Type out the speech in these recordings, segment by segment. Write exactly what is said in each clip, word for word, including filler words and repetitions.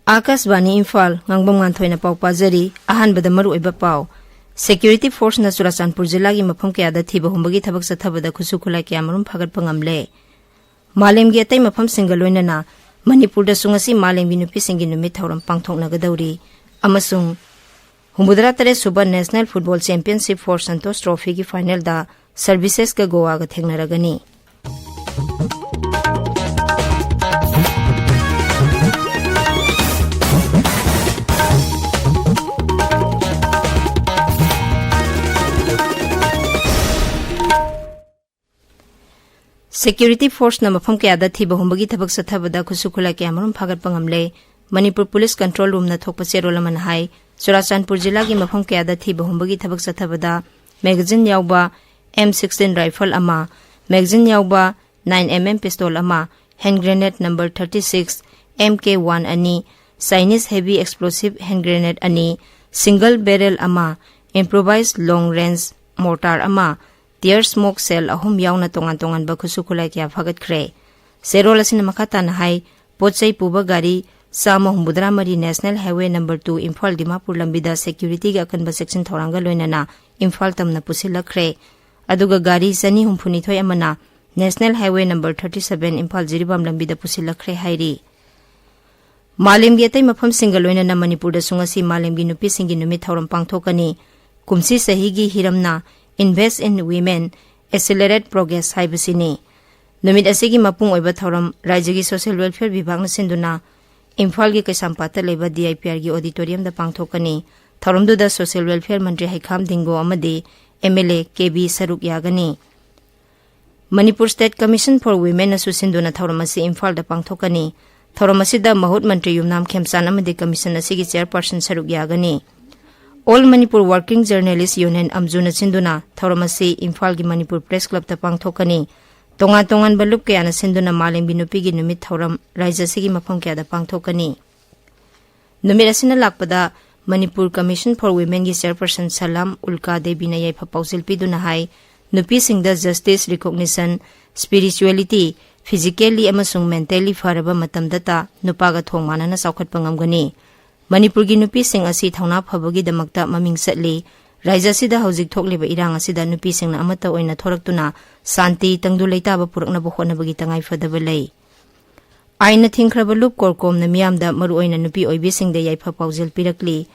ꯑꯥꯀꯥꯁꯕꯥꯅꯤ ꯏꯝꯐꯥꯜ, ꯉꯥꯡꯕꯝ ꯉꯥꯟꯊꯣꯏꯅ ꯄꯥꯎ ꯄꯥꯖꯔꯤ꯫ ꯑꯍꯥꯟꯕꯗ ꯃꯔꯨꯑꯣꯏꯕ ꯄꯥꯎ꯫ Security Forceꯅ ꯆꯨꯔꯥꯆꯥꯟꯄꯨꯔ ꯖꯤꯂꯥꯒꯤ ꯃꯐꯝ ꯀꯌꯥꯗ ꯊꯤꯕ ꯍꯨꯝꯕꯒꯤ ꯊꯕꯛ ꯆꯠꯊꯕꯗ ꯈꯨꯠꯁꯨ ꯈꯨꯠꯂꯥꯏ ꯀꯌꯥꯃꯔꯨꯝ ꯐꯥꯒꯠꯄ ꯉꯝꯂꯦ꯫ ꯃꯥꯂꯦꯝꯒꯤ ꯑꯇꯩ ꯃꯐꯝꯁꯤꯡꯒ ꯂꯣꯏꯅꯅ ꯃꯅꯤꯄꯨꯔꯗꯁꯨ ꯉꯁꯤ ꯃꯥꯂꯦꯝꯒꯤ ꯅꯨꯄꯤꯁꯤꯡꯒꯤ ꯅꯨꯃꯤꯠ ꯊꯧꯔꯝ ꯄꯥꯡꯊꯣꯛꯅꯒꯗꯧꯔꯤ ꯑꯃꯁꯨꯡ ꯍꯨꯝꯐꯨꯇꯔꯥ ꯇꯔꯦꯠ ꯁꯨꯕ National Football Championship for Santosh Trophyꯒꯤ finalꯗ Servicesꯀ ꯒꯣꯋꯥꯒ ꯊꯦꯡꯅꯔꯒꯅꯤ꯫ Security Forceꯅ ꯃꯐꯝ ꯀꯌꯥꯗ ꯊꯤꯕ ꯍꯨꯝꯕꯒꯤ ꯊꯕꯛ ꯆꯠꯊꯕꯗ ꯈꯨꯠꯁꯨ ꯈꯨꯠꯂꯥꯏ ꯀꯌꯥꯃꯔꯨꯝ ꯐꯥꯒꯠꯄ ꯉꯝꯂꯦ꯫ ꯃꯅꯤꯄꯨꯔ Police Control Roomꯅ ꯊꯣꯛꯄ ꯆꯦꯔꯣꯜ ꯑꯃꯅ ꯍꯥꯏ, ꯆꯨꯔꯥꯆꯥꯟꯄꯨꯔ ꯖꯤꯂꯥꯒꯤ ꯃꯐꯝ ꯀꯌꯥꯗ ꯊꯤꯕ ꯍꯨꯝꯕꯒꯤ ꯊꯕꯛ ꯆꯠꯊꯕꯗ magazine ꯌꯥꯎꯕ M sixteen rifle ꯑꯃ, magazine ꯌꯥꯎꯕ nine MM pistol ꯑꯃ, hand grenade number thirty six, MK one ꯑꯅꯤ, Chinese heavy explosive hand grenade ꯑꯅꯤ, single barrel ꯑꯃ, improvised long range mortar ꯑꯃ, tear smoke shell ꯑꯍꯨꯝ ꯌꯥꯎꯅ ꯇꯣꯉꯥꯟ ꯇꯣꯉꯥꯟꯕ ꯈꯨꯠꯁꯨ ꯈꯨꯠꯂꯥꯏ ꯀꯌꯥ ꯐꯥꯒꯠꯈ꯭ꯔꯦ꯫ ꯆꯦꯔꯣꯜ ꯑꯁꯤꯅ ꯃꯈꯥ ꯇꯥꯅ ꯍꯥꯏ, ꯄꯣꯠ ꯆꯩ ꯄꯨꯕ ꯒꯥꯔꯤ ꯆꯥꯝꯃ ꯍꯨꯝꯐꯨꯇꯔꯥ ꯃꯔꯤ National Highway number two Imphal Dimapur ꯂꯝꯕꯤꯗ securityꯒꯤ ꯑꯀꯟꯕ ꯆꯦꯛꯁꯤꯟ ꯊꯧꯔꯥꯡꯒ ꯂꯣꯏꯅꯅ ꯏꯝꯐꯥꯜ ꯇꯝꯅ ꯄꯨꯁꯤꯜꯂꯛꯈ꯭ꯔꯦ꯫ ꯑꯗꯨꯒ ꯒꯥꯔꯤ ꯆꯅꯤ ꯍꯨꯝꯐꯨꯅꯤꯊꯣꯏ ꯑꯃꯅ National Highway number thirty seven Imphal Jiribam ꯂꯝꯕꯤꯗ ꯄꯨꯁꯤꯜꯂꯛꯈ꯭ꯔꯦ ꯍꯥꯏꯔꯤ꯫ ꯃꯥꯂꯦꯝꯒꯤ ꯑꯇꯩ ꯃꯐꯝꯁꯤꯡꯒ ꯂꯣꯏꯅꯅ ꯃꯅꯤꯄꯨꯔꯗꯁꯨ ꯉꯁꯤ ꯃꯥꯂꯦꯝꯒꯤ ꯅꯨꯄꯤꯁꯤꯡꯒꯤ ꯅꯨꯃꯤꯠ ꯊꯧꯔꯝ ꯄꯥꯡꯊꯣꯛꯀꯅꯤ꯫ ꯀꯨꯝꯁꯤ ꯆꯍꯤꯒꯤ ꯍꯤꯔꯝꯅ Invest in Women, Accelerate Progress ꯍꯥꯏꯕꯁꯤꯅꯤ꯫ ꯅꯨꯃꯤꯠ ꯑꯁꯤꯒꯤ ꯃꯄꯨꯡ ꯑꯣꯏꯕ ꯊꯧꯔꯝ ꯔꯥꯖ꯭ꯌꯒꯤ Social Welfare ꯕꯤꯚꯥꯒꯅ ꯁꯤꯟꯗꯨꯅ ꯏꯝꯐꯥꯜꯒꯤ ꯀꯩꯁꯥꯝꯄꯥꯠꯇ ꯂꯩꯕ DIPRꯒꯤ auditoriumꯗ ꯄꯥꯡꯊꯣꯛꯀꯅꯤ꯫ ꯊꯧꯔꯝꯗꯨꯗ Social Welfare ꯃꯟꯇ꯭ꯔꯤ ꯍꯩꯈꯥꯝ ꯗꯤꯡꯒꯣ ꯑꯃꯗꯤ MLA KB ꯁꯔꯨꯛ ꯌꯥꯒꯅꯤ꯫ ꯃꯅꯤꯄꯨꯔ State Commission for Womenꯅꯁꯨ ꯁꯤꯟꯗꯨꯅ ꯊꯧꯔꯝ ꯑꯁꯤ ꯏꯝꯐꯥꯜꯗ ꯄꯥꯡꯊꯣꯛꯀꯅꯤ꯫ ꯊꯧꯔꯝ ꯑꯁꯤꯗ ꯃꯍꯨꯠ ꯃꯟꯇ꯭ꯔꯤ ꯌꯨꯝꯅꯥꯝ ꯈꯦꯝꯆꯥꯟ ꯑꯃꯗꯤ commission ꯑꯁꯤꯒꯤ chairperson ꯁꯔꯨꯛ ꯌꯥꯒꯅꯤ꯫ All Manipur Working Journalist Union ꯑꯝꯖꯨꯅ ꯁꯤꯟꯗꯨꯅ ꯊꯧꯔꯝ ꯑꯁꯤ ꯏꯝꯐꯥꯜꯒꯤ ꯃꯅꯤꯄꯨꯔ Press Clubꯇ ꯄꯥꯡꯊꯣꯛꯀꯅꯤ꯫ ꯇꯣꯉꯥꯟ ꯇꯣꯉꯥꯟꯕ ꯂꯨꯞ ꯀꯌꯥꯅ ꯁꯤꯟꯗꯨꯅ ꯃꯥꯂꯦꯝꯒꯤ ꯅꯨꯄꯤꯒꯤ ꯅꯨꯃꯤꯠ ꯊꯧꯔꯝ ꯔꯥꯖ꯭ꯌ ꯑꯁꯤꯒꯤ ꯃꯐꯝ ꯀꯌꯥꯗ ꯄꯥꯡꯊꯣꯛꯀꯅꯤ꯫ ꯅꯨꯃꯤꯠ ꯑꯁꯤꯅ ꯂꯥꯛꯄꯗ ꯃꯅꯤꯄꯨꯔ Commission for Womenꯒꯤ chairperson ꯁꯂꯥꯝ ꯎꯜꯀꯥ ꯗꯦꯕꯤꯅ ꯌꯥꯏꯐ ꯄꯥꯎꯖꯦꯜ ꯄꯤꯗꯨꯅ ꯍꯥꯏ, ꯅꯨꯄꯤꯁꯤꯡꯗ justice, recognition, spirituality, physically ꯑꯃꯁꯨꯡ mentally ꯐꯔꯕ ꯃꯇꯝꯗꯇ ꯅꯨꯄꯥꯒ ꯊꯣꯡ ꯃꯥꯟꯅꯅ ꯆꯥꯎꯈꯠꯄ ꯉꯝꯒꯅꯤ꯫ ꯃꯅꯤꯄꯨꯔꯒꯤ ꯅꯨꯄꯤꯁꯤꯡ ꯑꯁꯤ ꯊꯧꯅꯥ ꯐꯕꯒꯤꯗꯃꯛꯇ ꯃꯃꯤꯡ ꯆꯠꯂꯤ꯫ ꯔꯥꯏꯖ꯭ꯌ ꯑꯁꯤꯗ ꯍꯧꯖꯤꯛ ꯊꯣꯛꯂꯤꯕ ꯏꯔꯥꯡ ꯑꯁꯤꯗ ꯅꯨꯄꯤꯁꯤꯡꯅ ꯑꯃꯠꯇ ꯑꯣꯏꯅ ꯊꯣꯔꯛꯇꯨꯅ ꯁꯥꯟꯇꯤ, ꯇꯪꯗꯨ ꯂꯩꯇꯥꯕ ꯄꯨꯔꯛꯅꯕ ꯍꯣꯠꯅꯕꯒꯤ ꯇꯉꯥꯏꯐꯗꯕ ꯂꯩ꯫ ꯑꯥꯏꯟꯅ ꯊꯤꯡꯈ꯭ꯔꯕ ꯂꯨꯞ ꯀꯣꯔꯀꯣꯝꯅ ꯃꯤꯌꯥꯝꯗ, ꯃꯔꯨꯑꯣꯏꯅ ꯅꯨꯄꯤ ꯑꯣꯏꯕꯤꯁꯤꯡꯗ ꯌꯥꯏꯐ ꯄꯥꯎꯖꯦꯜ ꯄꯤꯔꯛꯂꯤ꯫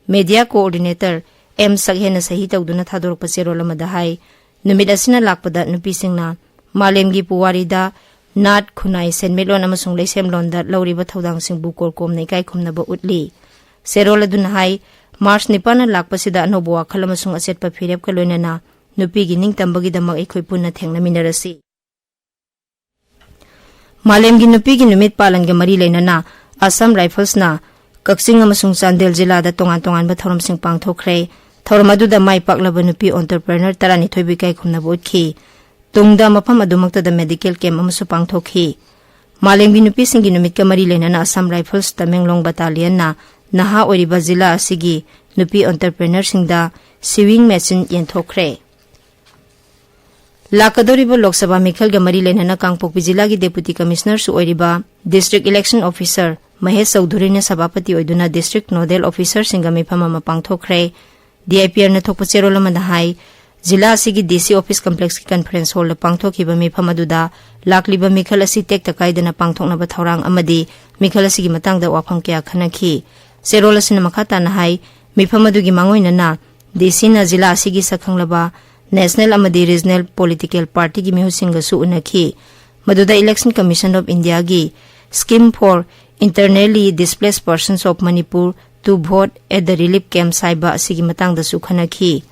Media coordinator ꯑꯦꯝ ꯁꯛꯍꯦꯟꯅ ꯁꯍꯤ ꯇꯧꯗꯨꯅ ꯊꯥꯗꯣꯔꯛꯄ ꯆꯦꯔꯣꯜ ꯑꯃꯗ ꯍꯥꯏ, ꯅꯨꯃꯤꯠ ꯑꯁꯤꯅ ꯂꯥꯛꯄꯗ ꯅꯨꯄꯤꯁꯤꯡꯅ ꯃꯥꯂꯦꯝꯒꯤ ꯄꯨꯋꯥꯔꯤꯗ, ꯅꯥꯠ, ꯈꯨꯟꯅꯥꯏ, ꯁꯦꯟꯃꯤꯠꯂꯣꯟ ꯑꯃꯁꯨꯡ ꯂꯩꯁꯦꯝꯂꯣꯟꯗ ꯂꯧꯔꯤꯕ ꯊꯧꯗꯥꯡꯁꯤꯡꯕꯨ ꯀꯣꯔꯀꯣꯝꯅ ꯏꯀꯥꯏ ꯈꯨꯝꯅꯕ ꯎꯠꯂꯤ꯫ ꯆꯦꯔꯣꯜ ꯑꯗꯨꯅ ꯍꯥꯏ, ꯃꯥꯔꯆ ꯅꯤꯄꯥꯟꯅ ꯂꯥꯛꯄꯁꯤꯗ ꯑꯅꯧꯕ ꯋꯥꯈꯜ ꯑꯃꯁꯨꯡ ꯑꯆꯦꯠꯄ ꯐꯤꯔꯦꯞꯀ ꯂꯣꯏꯅꯅ ꯅꯨꯄꯤꯒꯤ ꯅꯤꯡꯇꯝꯕꯒꯤꯗꯃꯛ ꯑꯩꯈꯣꯏ ꯄꯨꯟꯅ ꯊꯦꯡꯅꯃꯤꯟꯅꯔꯁꯤ꯫ ꯃꯥꯂꯦꯝꯒꯤ ꯅꯨꯄꯤꯒꯤ ꯅꯨꯃꯤꯠ ꯄꯥꯂꯟꯒ ꯃꯔꯤ ꯂꯩꯅꯅ ꯑꯁꯥꯝ ꯔꯥꯏꯐꯜꯁꯅ ꯀꯛꯆꯤꯡ ꯑꯃꯁꯨꯡ ꯆꯥꯟꯗꯦꯜ ꯖꯤꯂꯥꯗ ꯇꯣꯉꯥꯟ ꯇꯣꯉꯥꯟꯕ ꯊꯧꯔꯝꯁꯤꯡ ꯄꯥꯡꯊꯣꯛꯈ꯭ꯔꯦ꯫ ꯊꯧꯔꯝ ꯑꯗꯨꯗ ꯃꯥꯏ ꯄꯥꯛꯂꯕ ꯅꯨꯄꯤ ꯑꯣꯟꯇꯔꯄ꯭ꯔꯦꯅꯔ ꯇꯔꯥꯅꯤꯊꯣꯏꯕꯨ ꯏꯀꯥꯏ ꯈꯨꯝꯅꯕ ꯎꯠꯈꯤ꯫ ꯇꯨꯡꯗ ꯃꯐꯝ ꯑꯗꯨꯃꯛꯇꯗ ꯃꯦꯗꯤꯀꯦꯜ ꯀꯦꯝꯞ ꯑꯃꯁꯨ ꯄꯥꯡꯊꯣꯛꯈꯤ꯫ ꯃꯥꯂꯦꯝꯒꯤ ꯅꯨꯄꯤꯁꯤꯡꯒꯤ ꯅꯨꯃꯤꯠꯀ ꯃꯔꯤ ꯂꯩꯅꯅ ꯑꯁꯥꯝ ꯔꯥꯏꯐꯜꯁ ꯇꯃꯦꯡꯂꯣꯡ ꯕꯇꯥꯂꯤꯌꯟꯅ ꯅꯍꯥ ꯑꯣꯏꯔꯤꯕ ꯖꯤꯂꯥ ꯑꯁꯤꯒꯤ ꯅꯨꯄꯤ ꯑꯣꯟꯇꯔꯄ꯭ꯔꯦꯅꯔꯁꯤꯡꯗ ꯁꯤꯋꯤꯡ ꯃꯦꯆꯤꯟ ꯌꯦꯟꯊꯣꯛꯈ꯭ꯔꯦ꯫ ꯂꯥꯛꯀꯗꯧꯔꯤꯕ ꯂꯣꯛ ꯁꯚꯥ ꯃꯤꯈꯜꯒ ꯃꯔꯤ ꯂꯩꯅꯅ ꯀꯥꯡꯄꯣꯛꯄꯤ ꯖꯤꯂꯥꯒꯤ ꯗꯦꯄꯨꯇꯤ ꯀꯃꯤꯁꯅꯔꯁꯨ ꯑꯣꯏꯔꯤꯕ ꯗꯤꯁꯇ꯭ꯔꯤꯛ ꯏꯂꯦꯛꯁꯟ ꯑꯣꯐꯤꯁꯔ ꯃꯍꯦꯁ ꯆꯧꯙꯨꯔꯤꯅ ꯁꯚꯥꯄꯇꯤ ꯑꯣꯏꯗꯨꯅ ꯗꯤꯁꯇ꯭ꯔꯤꯛ ꯅꯣꯗꯦꯜ ꯑꯣꯐꯤꯁꯔꯁꯤꯡꯒ ꯃꯤꯐꯝ ꯑꯃ ꯄꯥꯡꯊꯣꯛꯈ꯭ꯔꯦ꯫ ꯗꯤ ꯑꯥꯏ ꯄꯤ ꯑꯥꯔꯅ ꯊꯣꯛꯄ ꯆꯦꯔꯣꯜ ꯑꯃꯗ ꯍꯥꯏ, ꯖꯤꯂꯥ ꯑꯁꯤꯒꯤ ꯗꯤ ꯁꯤ ꯑꯣꯐꯤꯁ ꯀꯝꯄ꯭ꯂꯦꯛꯁꯀꯤ ꯀꯟꯐꯔꯦꯟꯁ ꯍꯣꯜꯗ ꯄꯥꯡꯊꯣꯛꯈꯤꯕ ꯃꯤꯐꯝ ꯑꯗꯨꯗ ꯂꯥꯛꯂꯤꯕ ꯃꯤꯈꯜ ꯑꯁꯤ ꯇꯦꯛꯇ ꯀꯥꯏꯗꯅ ꯄꯥꯡꯊꯣꯛꯅꯕ ꯊꯧꯔꯥꯡ ꯑꯃꯗꯤ ꯃꯤꯈꯜ ꯑꯁꯤꯒꯤ ꯃꯇꯥꯡꯗ ꯋꯥꯐꯝ ꯀꯌꯥ ꯈꯟꯅꯈꯤ꯫ ꯆꯦꯔꯣꯜ ꯑꯁꯤꯅ ꯃꯈꯥ ꯇꯥꯅ ꯍꯥꯏ, ꯃꯤꯐꯝ ꯑꯗꯨꯒꯤ ꯃꯥꯡꯑꯣꯏꯅꯅ ꯗꯤ ꯁꯤꯅ ꯖꯤꯂꯥ ꯑꯁꯤꯒꯤ ꯁꯛꯈꯪꯂꯕ ꯅꯦꯁꯅꯦꯜ ꯑꯃꯗꯤ ꯔꯤꯖꯅꯦꯜ ꯄꯣꯂꯤꯇꯤꯀꯦꯜ ꯄꯥꯔꯇꯤꯒꯤ ꯃꯤꯍꯨꯠꯁꯤꯡꯒꯁꯨ ꯎꯅꯈꯤ꯫ ꯃꯗꯨꯗ Election Commission of Indiaꯒꯤ Scheme for Internally Displaced Persons of Manipur to Vote at the Relief Camps ꯍꯥꯏꯕ ꯑꯁꯤꯒꯤ ꯃꯇꯥꯡꯗꯁꯨ ꯈꯟꯅꯈꯤ꯫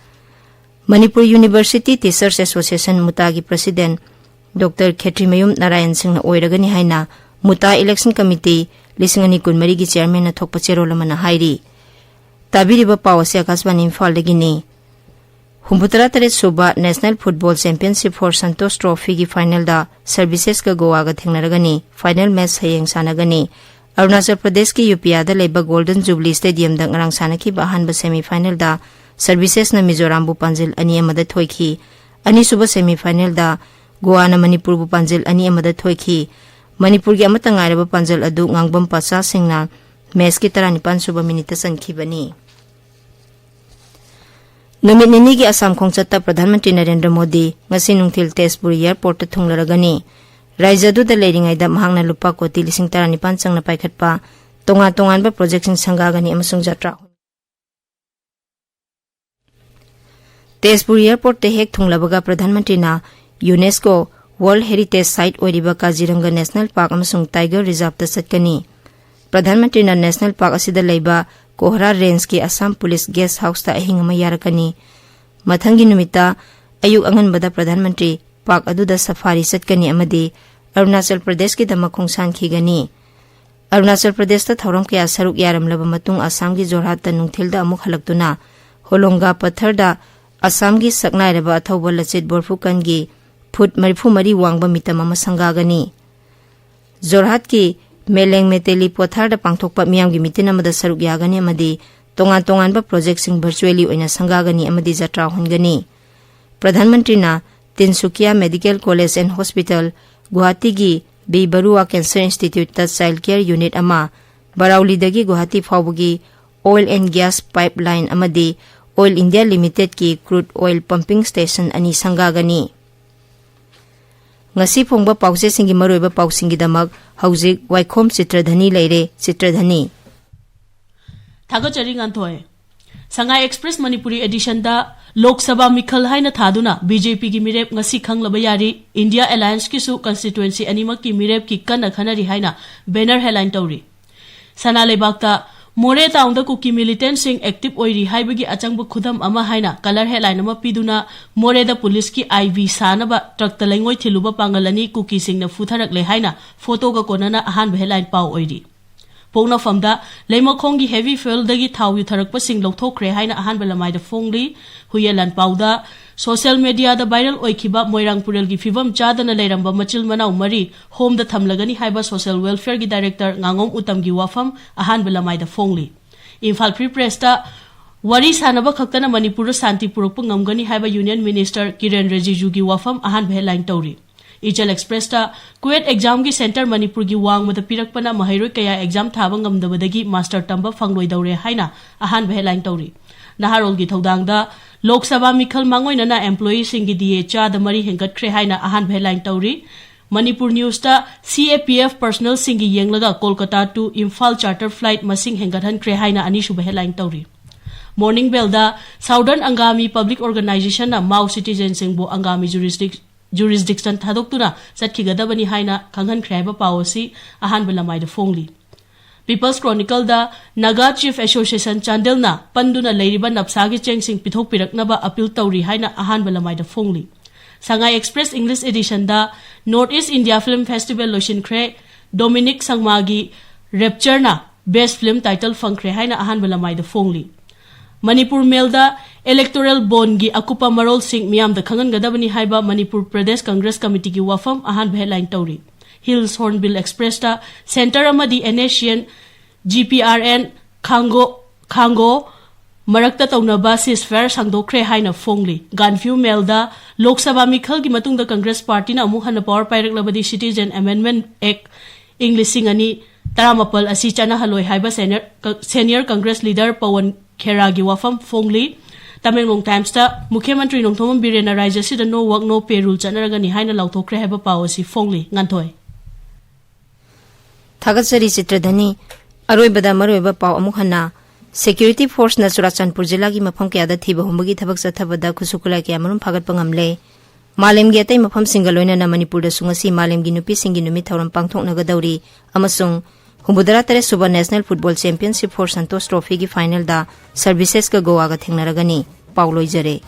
ꯃꯅꯤꯄꯨꯔ ꯌꯨꯅꯤꯚꯔꯁꯤꯇꯤ ꯇꯤꯆꯔꯁ ꯑꯦꯁꯣꯁꯤꯌꯦꯁꯟ, ꯃꯨꯇꯥꯒꯤ ꯄ꯭ꯔꯁꯤꯗꯦꯟ ꯗꯣꯛꯇꯔ ꯈꯦꯇ꯭ꯔꯤꯃꯌꯨꯝ ꯅꯥꯔꯥꯌꯟ ꯁꯤꯡꯅ ꯑꯣꯏꯔꯒꯅꯤ ꯍꯥꯏꯅ ꯃꯨꯇꯥ ꯏꯂꯦꯛꯁꯟ ꯀꯃꯤꯇꯤ ꯂꯤꯁꯤꯡ ꯑꯅꯤ ꯀꯨꯟꯃꯔꯤꯒꯤ ꯆꯤꯌꯥꯔꯃꯦꯟꯅ ꯊꯣꯛꯄ ꯆꯦꯔꯣꯜ ꯑꯃꯅ ꯍꯥꯏꯔꯤ꯫ ꯇꯥꯕꯤꯔꯤꯕ ꯄꯥꯎ ꯑꯁꯤ ꯑꯀꯥꯁꯕꯥꯅꯤ ꯏꯝꯐꯥꯜꯗꯒꯤꯅꯤ꯫ ꯍꯨꯝꯐꯨꯇꯔꯥ ꯇꯔꯦꯠ ꯁꯨꯕ National Football Championship for Santosh Trophyꯒꯤ ꯐꯥꯏꯅꯦꯜꯗ ꯁꯔꯚꯤꯁꯦꯁꯀ ꯒꯣꯋꯥꯒ ꯊꯦꯡꯅꯔꯒꯅꯤ꯫ ꯐꯥꯏꯅꯦꯜ ꯃꯦꯆ ꯍꯌꯦꯡ ꯁꯥꯟꯅꯒꯅꯤ꯫ ꯑꯔꯨꯅꯥꯆꯜ ꯄ꯭ꯔꯗꯦꯁꯀꯤ ꯌꯨꯄꯤꯌꯥꯗ ꯂꯩꯕ ꯒꯣꯜꯗꯟ ꯖꯨꯕꯂꯤ ꯁ꯭ꯇꯦꯗꯤꯌꯝꯗ ꯉꯔꯥꯡ ꯁꯥꯟꯅꯈꯤꯕ ꯑꯍꯥꯟꯕ ꯁꯦꯃꯤ ꯐꯥꯏꯅꯦꯜꯗ ꯁꯔꯚꯤꯁꯦꯁꯅ ꯃꯤꯖꯣꯔꯥꯝꯕꯨ ꯄꯥꯟꯖꯤꯜ ꯑꯅꯤ ꯑꯃꯗ ꯊꯣꯏꯈꯤ꯫ ꯑꯅꯤꯁꯨꯕ ꯁꯦꯃꯤ ꯐꯥꯏꯅꯦꯜꯗ ꯒꯣꯋꯥꯅ ꯃꯅꯤꯄꯨꯔꯕꯨ ꯄꯥꯟꯖꯜ ꯑꯅꯤ ꯑꯃꯗ ꯊꯣꯏꯈꯤ꯫ ꯃꯅꯤꯄꯨꯔꯒꯤ ꯑꯃꯠꯇ ꯉꯥꯏꯔꯕ ꯄꯥꯟꯖꯜ ꯑꯗꯨ ꯉꯥꯡꯕꯝ ꯄꯥꯆꯥꯁꯤꯡꯅ ꯃꯦꯆꯀꯤ ꯇꯔꯥꯅꯤꯄꯥꯟ ꯁꯨꯕ ꯃꯤꯅꯤꯠꯇ ꯆꯟꯈꯤꯕꯅꯤ꯫ ꯅꯨꯃꯤꯠ ꯅꯤꯅꯤꯒꯤ ꯑꯁꯥꯝ ꯈꯣꯡꯆꯠꯇ ꯄ꯭ꯔꯙꯥꯟ ꯃꯟꯇ꯭ꯔꯤ ꯅꯔꯦꯟꯗ꯭ꯔ ꯃꯣꯗꯤ ꯉꯁꯤ ꯅꯨꯡꯊꯤꯜ ꯇꯦꯖꯄꯨꯔ ꯑꯦꯌꯔꯄꯣꯔꯠꯇ ꯊꯨꯡꯂꯔꯒꯅꯤ꯫ ꯔꯥꯏꯖ꯭ꯌ ꯑꯗꯨꯗ ꯂꯩꯔꯤꯉꯩꯗ ꯃꯍꯥꯛꯅ ꯂꯨꯄꯥ ꯀꯣꯇꯤ ꯂꯤꯁꯤꯡ ꯇꯔꯥꯅꯤꯄꯥꯟ ꯆꯪꯅ ꯄꯥꯏꯈꯠꯄ ꯇꯣꯉꯥꯟ ꯇꯣꯉꯥꯟꯕ ꯄ꯭ꯔꯣꯖꯦꯛꯁꯤꯡ ꯁꯪꯒꯥꯒꯅꯤ ꯑꯃꯁꯨꯡ ꯖꯇ꯭ꯔꯥ ꯇꯦꯖꯄꯨꯔ ꯑꯦꯌꯔꯄꯣꯔꯠꯇ ꯍꯦꯛ ꯊꯨꯡꯂꯕꯒ ꯄ꯭ꯔꯙꯥꯟ ꯃꯟꯇ꯭ꯔꯤꯅ ꯌꯨꯅꯦꯁꯀꯣ ꯋꯥꯔꯜꯗ ꯍꯦꯔꯤꯇꯦꯖ ꯁꯥꯏꯠ ꯑꯣꯏꯔꯤꯕ ꯀꯥꯖꯤꯔꯪꯒ ꯅꯦꯁꯅꯦꯜ ꯄꯥꯔꯛ ꯑꯃꯁꯨꯡ ꯇꯥꯏꯒꯔ ꯔꯤꯖꯥꯔꯚꯇ ꯆꯠꯀꯅꯤ꯫ ꯄ꯭ꯔꯙꯥꯟ ꯃꯟꯇ꯭ꯔꯤꯅ ꯅꯦꯁꯅꯦꯜ ꯄꯥꯔꯛ ꯑꯁꯤꯗ ꯂꯩꯕ ꯀꯣꯍꯔꯥ ꯔꯦꯟꯖꯀꯤ ꯑꯁꯥꯝ ꯄꯨꯂꯤꯁ ꯒꯦꯁ ꯍꯥꯎꯁꯇ ꯑꯍꯤꯡ ꯑꯃ ꯌꯥꯔꯛꯀꯅꯤ꯫ ꯃꯊꯪꯒꯤ ꯅꯨꯃꯤꯠꯇ ꯑꯌꯨꯛ ꯑꯉꯟꯕꯗ ꯄ꯭ꯔꯙꯥꯟ ꯃꯟꯇ꯭ꯔꯤ ꯄꯥꯔꯛ ꯑꯗꯨꯗ ꯁꯐꯥꯔꯤ ꯆꯠꯀꯅꯤ ꯑꯃꯗꯤ ꯑꯔꯨꯅꯥꯆꯜ ꯄ꯭ꯔꯗꯦꯁꯀꯤꯗꯃꯛ ꯈꯣꯡꯁꯥꯟꯈꯤꯒꯅꯤ꯫ ꯑꯔꯨꯅꯥꯆꯜ ꯄ꯭ꯔꯗꯦꯁꯇ ꯊꯧꯔꯝ ꯀꯌꯥ ꯁꯔꯨꯛ ꯌꯥꯔꯝꯂꯕ ꯃꯇꯨꯡ ꯑꯁꯥꯝꯒꯤ ꯖꯣꯔꯍꯥꯠꯇ ꯅꯨꯡꯊꯤꯜꯗ ꯑꯃꯨꯛ ꯍꯜꯂꯛꯇꯨꯅ ꯍꯣꯂꯣꯡꯒꯥ ꯄꯊꯔꯗ ꯑꯁꯥꯝꯒꯤ ꯁꯛꯅꯥꯏꯔꯕ ꯑꯊꯧꯕ ꯂꯆꯤꯠ ꯕꯣꯔꯐꯨꯀꯟꯒꯤ ꯐꯨꯠ ꯃꯔꯤꯐꯨ ꯃꯔꯤ ꯋꯥꯡꯕ ꯃꯤꯇꯝ ꯑꯃ ꯁꯪꯒꯥꯒꯅꯤ꯫ ꯖꯣꯔꯍꯥꯠꯀꯤ ꯃꯦꯂꯦꯡ ꯃꯦꯇꯦꯂꯤ ꯄꯣꯊꯥꯔꯗ ꯄꯥꯡꯊꯣꯛꯄ ꯃꯤꯌꯥꯝꯒꯤ ꯃꯤꯇꯤꯟ ꯑꯃꯗ ꯁꯔꯨꯛ ꯌꯥꯒꯅꯤ ꯑꯃꯗꯤ ꯇꯣꯉꯥꯟ ꯇꯣꯉꯥꯟꯕ ꯄ꯭ꯔꯣꯖꯦꯛꯁꯤꯡ ꯚꯔꯆꯨꯑꯦꯂꯤ ꯑꯣꯏꯅ ꯁꯪꯒꯥꯒꯅꯤ ꯑꯃꯗꯤ ꯖꯇ꯭ꯔꯥ ꯍꯣꯟꯒꯅꯤ꯫ ꯄ꯭ꯔꯙꯥꯟ ꯃꯟꯇ꯭ꯔꯤꯅ Tinsukia medical college and hospital, ꯒꯨꯋꯥꯍꯥꯇꯤꯒꯤ ꯕꯤ ꯕꯔꯨꯋꯥ ꯀꯦꯟꯁꯔ ꯏꯟꯁꯇꯤꯇ꯭ꯌꯨꯠꯇ ꯆꯥꯏꯜꯗ ꯀꯦꯌꯔ ꯌꯨꯅꯤꯠ ꯑꯃ, ꯕꯔꯥꯎꯂꯤꯗꯒꯤ ꯒꯨꯋꯥꯍꯥꯇꯤ ꯐꯥꯎꯕꯒꯤ oil and gas pipe line ꯑꯃꯗꯤ ꯑꯣꯏꯜ ꯏꯟꯗꯤꯌꯥ ꯂꯤꯃꯤꯇꯦꯗꯀꯤ ꯀ꯭ꯔꯨꯗ ꯑꯣꯏꯜ ꯄꯝꯄꯤꯡ ꯁ꯭ꯇꯦꯁꯟ ꯑꯅꯤ ꯁꯪꯒꯥꯒꯅꯤ꯫ ꯉꯁꯤ ꯐꯣꯡꯕ ꯄꯥꯎꯆꯦꯁꯤꯡꯒꯤ ꯃꯔꯨꯑꯣꯏꯕ ꯄꯥꯎꯁꯤꯡꯒꯤꯗꯃꯛ ꯍꯧꯖꯤꯛ ꯋꯥꯏꯈꯣꯝ ꯆꯤꯇ꯭ꯔꯙꯅꯤ ꯂꯩꯔꯦ꯫ ꯆꯤꯇ꯭ꯔꯙꯅꯤ꯫ ꯊꯥꯒꯠꯆꯔꯤ ꯉꯥꯟꯊꯣꯏ꯫ ꯁꯉꯥꯏ ꯑꯦꯛꯁꯄ꯭ꯔꯦꯁ ꯃꯅꯤꯄꯨꯔꯤ ꯑꯦꯗꯤꯁꯟꯗ ꯂꯣꯛ ꯁꯚꯥ ꯃꯤꯈꯜ ꯍꯥꯏꯅ ꯊꯥꯗꯨꯅ ꯕꯤ ꯖꯦ ꯄꯤꯒꯤ ꯃꯤꯔꯦꯞ ꯉꯁꯤ ꯈꯪꯂꯕ ꯌꯥꯔꯤ꯫ ꯏꯟꯗꯤꯌꯥ ꯑꯦꯂꯥꯌꯟꯁꯀꯤꯁꯨ ꯀꯟꯁꯇꯤꯇ꯭ꯋꯦꯟꯁꯤ ꯑꯅꯤꯃꯛꯀꯤ ꯃꯤꯔꯦꯞꯀꯤ ꯀꯟꯅ ꯈꯟꯅꯔꯤ ꯍꯥꯏꯅ ꯕꯦꯅꯔ ꯍꯦꯗꯂꯥꯏꯟ ꯇꯧꯔꯤ꯫ ꯁꯅꯥ ꯂꯩꯕꯥꯛꯇ ꯃꯣꯔꯦ ꯇꯥꯎꯟꯗ ꯀꯨꯀꯤ ꯃꯤꯂꯤꯇꯦꯟꯠꯁꯤꯡ ꯑꯦꯛꯇꯤꯚ ꯑꯣꯏꯔꯤ ꯍꯥꯏꯕꯒꯤ ꯑꯆꯪꯕ ꯈꯨꯗꯝ ꯑꯃ ꯍꯥꯏꯅ ꯀꯂꯔ ꯍꯦꯗꯂꯥꯏꯟ ꯑꯃ ꯄꯤꯗꯨꯅ ꯃꯣꯔꯦꯗ ꯄꯨꯂꯤꯁꯀꯤ ꯑꯥꯏ ꯕꯤ ꯁꯥꯅꯕ ꯇ꯭ꯔꯛꯇ ꯂꯩꯉꯣꯏ ꯊꯤꯜꯂꯨꯕ ꯄꯥꯡꯒꯜ ꯑꯅꯤ ꯀꯨꯀꯤꯁꯤꯡꯅ ꯐꯨꯊꯔꯛꯂꯦ ꯍꯥꯏꯅ ꯐꯣꯇꯣꯒ ꯀꯣꯟꯅꯅ ꯑꯍꯥꯟꯕ ꯍꯦꯗꯂꯥꯏꯟ ꯄꯥꯎ ꯑꯣꯏꯔꯤ꯫ ꯄꯣꯛꯅꯐꯝꯗ ꯂꯩꯃꯈꯣꯡꯒꯤ ꯍꯦꯚꯤ ꯐ꯭ꯌꯨꯜꯗꯒꯤ ꯊꯥꯎ ꯌꯨꯊꯔꯛꯄꯁꯤꯡ ꯂꯧꯊꯣꯛꯈ꯭ꯔꯦ ꯍꯥꯏꯅ ꯑꯍꯥꯟꯕ ꯂꯃꯥꯏꯗ ꯐꯣꯡꯂꯤ꯫ ꯍꯨꯏꯌꯦꯟ ꯂꯥꯟꯄꯥꯎꯗ ꯁꯣꯁꯤꯌꯦꯜ ꯃꯦꯗꯤꯌꯥꯗ ꯚꯥꯏꯔꯦꯜ ꯑꯣꯏꯈꯤꯕ ꯃꯣꯏꯔꯥꯡ ꯄꯨꯔꯦꯜꯒꯤ ꯐꯤꯕꯝ ꯆꯥꯗꯅ ꯂꯩꯔꯝꯕ ꯃꯆꯤꯜ ꯃꯅꯥꯎ ꯃꯔꯤ ꯍꯣꯝꯗ ꯊꯝꯂꯒꯅꯤ ꯍꯥꯏꯕ ꯁꯣꯁꯤꯌꯦꯜ ꯋꯦꯜꯐꯤꯌꯔꯒꯤ ꯗꯥꯏꯔꯦꯛꯇꯔ ꯉꯥꯉꯣꯝ ꯎꯇꯝꯒꯤ ꯋꯥꯐꯝ ꯑꯍꯥꯟꯕ ꯂꯃꯥꯏꯗ ꯐꯣꯡꯂꯤ꯫ ꯏꯝꯐꯥꯜ ꯐ꯭ꯔꯤ ꯄ꯭ꯔꯦꯁꯇ ꯋꯥꯔꯤ ꯁꯥꯟꯅꯕ ꯈꯛꯇꯅ ꯃꯅꯤꯄꯨꯔꯗ ꯁꯥꯟꯇꯤ ꯄꯨꯔꯛꯄ ꯉꯝꯒꯅꯤ ꯍꯥꯏꯕ Union Minister ꯀꯤꯔꯦꯟ ꯔꯤꯖꯤꯖꯨꯒꯤ ꯋꯥꯐꯝ ꯑꯍꯥꯟꯕ headline ꯇꯧꯔꯤ꯫ ꯏꯆꯜ Expressꯇ ꯀ꯭ꯋꯦꯠ examꯒꯤ centre ꯃꯅꯤꯄꯨꯔꯒꯤ ꯋꯥꯡꯃꯗ ꯄꯤꯔꯛꯄꯅ ꯃꯍꯩꯔꯣꯏ ꯀꯌꯥ exam ꯊꯥꯕ ꯉꯝꯗꯕꯗꯒꯤ master ꯇꯝꯕ ꯐꯪꯂꯣꯏꯗꯧꯔꯦ ꯍꯥꯏꯅ ꯑꯍꯥꯟꯕ headline ꯇꯧꯔꯤ꯫ ꯅꯍꯥꯔꯣꯜꯒꯤ ꯊꯧꯗꯥꯡꯗ ꯂꯣꯛ ꯁꯚꯥ ꯃꯤꯈꯜ ꯃꯥꯡꯑꯣꯏꯅꯅ employeeꯁꯤꯡꯒꯤ D A ꯆꯥꯗ ꯃꯔꯤ ꯍꯦꯟꯒꯠꯈ꯭ꯔꯦ ꯍꯥꯏꯅ ꯑꯍꯥꯟꯕ headline ꯇꯧꯔꯤ꯫ Manipur Newsꯇ C A P F personnelꯁꯤꯡꯒꯤ ꯌꯦꯡꯂꯒ Kolkata to Imphal charter flight ꯃꯁꯤꯡ ꯍꯦꯟꯒꯠꯍꯟꯈ꯭ꯔꯦ ꯍꯥꯏꯅ ꯑꯅꯤꯁꯨꯕ headline ꯇꯧꯔꯤ꯫ Morning Bellꯗ Southern Angami Public Organizationꯅ Mao citizenꯁꯤꯡꯕꯨ Angami jurisdic-, jurisdiction ꯊꯥꯗꯣꯛꯇꯨꯅ ꯆꯠꯈꯤꯒꯗꯕꯅꯤ ꯍꯥꯏꯅ ꯈꯪꯍꯟꯈ꯭ꯔꯦ ꯍꯥꯏꯕ ꯄꯥꯎ ꯑꯁꯤ ꯑꯍꯥꯟꯕ ꯂꯃꯥꯏꯗ ꯐꯣꯡꯂꯤ꯫ People's Chronicleꯗ Naga Chief Association ꯆꯥꯟꯗꯦꯜꯅ ꯄꯟꯗꯨꯅ ꯂꯩꯔꯤꯕ ꯅꯞꯁꯥꯒꯤ ꯆꯦꯡꯁꯤꯡ ꯄꯤꯊꯣꯛꯄꯤꯔꯛꯅꯕ appeal ꯇꯧꯔꯤ ꯍꯥꯏꯅ ꯑꯍꯥꯟꯕ ꯂꯃꯥꯏꯗ ꯐꯣꯡꯂꯤ꯫ ꯁꯉꯥꯏ Express English editionꯗ North East India Film Festival ꯂꯣꯏꯁꯤꯟꯈ꯭ꯔꯦ, ꯗꯣꯃꯤꯅꯤꯛ ꯁꯪꯃꯥꯒꯤ Raptureꯅ best film title ꯐꯪꯈ꯭ꯔꯦ ꯍꯥꯏꯅ ꯑꯍꯥꯟꯕ ꯂꯃꯥꯏꯗ ꯐꯣꯡꯂꯤ꯫ ꯃꯅꯤꯄꯨꯔ Mailꯗ electoral bondꯒꯤ ꯑꯀꯨꯞꯄ ꯃꯔꯣꯜꯁꯤꯡ ꯃꯤꯌꯥꯝꯗ ꯈꯪꯍꯟꯒꯗꯕꯅꯤ ꯍꯥꯏꯕ ꯃꯅꯤꯄꯨꯔ ꯄ꯭ꯔꯗꯦꯁ ꯀꯪꯒ꯭ꯔꯦꯁ ꯀꯃꯤꯇꯤꯒꯤ ꯋꯥꯐꯝ ꯑꯍꯥꯟꯕ headline ꯇꯧꯔꯤ꯫ Hills Hornbill Expressꯇ centre ꯑꯃꯗꯤ NSCN, GPRN, ꯈꯥꯡꯒꯣ, ꯈꯥꯡꯒꯣ ꯃꯔꯛꯇ ꯇꯧꯅꯕ ceasefire ꯁꯥꯡꯗꯣꯛꯈ꯭ꯔꯦ ꯍꯥꯏꯅ ꯐꯣꯡꯂꯤ꯫ Gaanphiu Mailꯗ ꯂꯣꯛ ꯁꯚꯥ ꯃꯤꯈꯜꯒꯤ ꯃꯇꯨꯡꯗ ꯀꯪꯒ꯭ꯔꯦꯁ ꯄꯥꯔꯇꯤꯅ ꯑꯃꯨꯛ ꯍꯟꯅ power ꯄꯥꯏꯔꯛꯂꯕꯗꯤ Citizen Amendment Act ꯏꯪ ꯂꯤꯁꯤꯡ ꯑꯅꯤ ꯇꯔꯥꯃꯥꯄꯜ ꯑꯁꯤ ꯆꯠꯅꯍꯜꯂꯣꯏ ꯍꯥꯏꯕ senior, senior Congress leader Pawan ꯈꯦꯔꯥꯒꯤ ꯋꯥꯐꯝ ꯐꯣꯡꯂꯤ꯫ ꯇꯃꯦꯡꯂꯣꯡ Timesꯇ ꯃꯨꯈ꯭ꯌ ꯃꯟꯇ꯭ꯔꯤ ꯅꯣꯡꯊꯣꯝꯕꯝ ꯕꯤꯔꯦꯟꯅ ꯔꯥꯖ꯭ꯌ ꯑꯁꯤꯗ no work no pay rule ꯆꯠꯅꯔꯒꯅꯤ ꯍꯥꯏꯅ ꯂꯥꯎꯊꯣꯛꯈ꯭ꯔꯦ ꯍꯥꯏꯕ ꯄꯥꯎ ꯑꯁꯤ ꯐꯣꯡꯂꯤ꯫ ꯉꯥꯟꯊꯣꯏ꯫ ꯊꯥꯒꯠꯆꯔꯤ ꯆꯤꯇ꯭ꯔꯙꯅꯤ꯫ ꯑꯔꯣꯏꯕꯗ ꯃꯔꯨꯑꯣꯏꯕ ꯄꯥꯎ ꯑꯃꯨꯛ ꯍꯟꯅ꯫ Security forceꯅ ꯆꯨꯔꯥꯆꯥꯟꯄꯨꯔ ꯖꯤꯂꯥꯒꯤ ꯃꯐꯝ ꯀꯌꯥꯗ ꯊꯤꯕ ꯍꯨꯝꯕꯒꯤ ꯊꯕꯛ ꯆꯠꯊꯕꯗ ꯈꯨꯠꯁꯨ ꯈꯨꯠꯂꯥꯏ ꯀꯌꯥꯃꯔꯨꯝ ꯐꯥꯒꯠꯄ ꯉꯝꯂꯦ꯫ ꯃꯥꯂꯦꯝꯒꯤ ꯑꯇꯩ ꯃꯐꯝꯁꯤꯡꯒ ꯂꯣꯏꯅꯅ ꯃꯅꯤꯄꯨꯔꯗꯁꯨ ꯉꯁꯤ ꯃꯥꯂꯦꯝꯒꯤ ꯅꯨꯄꯤꯁꯤꯡꯒꯤ ꯅꯨꯃꯤꯠ ꯊꯧꯔꯝ ꯄꯥꯡꯊꯣꯛꯅꯒꯗꯧꯔꯤ ꯑꯃꯁꯨꯡ ꯍꯨꯝꯐꯨꯇꯔꯥ ꯇꯔꯦꯠ ꯁꯨꯕ National Football Championship for Santosh Trophyꯒꯤ finalꯗ Servicesꯀ ꯒꯣꯋꯥꯒ ꯊꯦꯡꯅꯔꯒꯅꯤ꯫ ꯄꯥꯎ ꯂꯣꯏꯖꯔꯦ꯫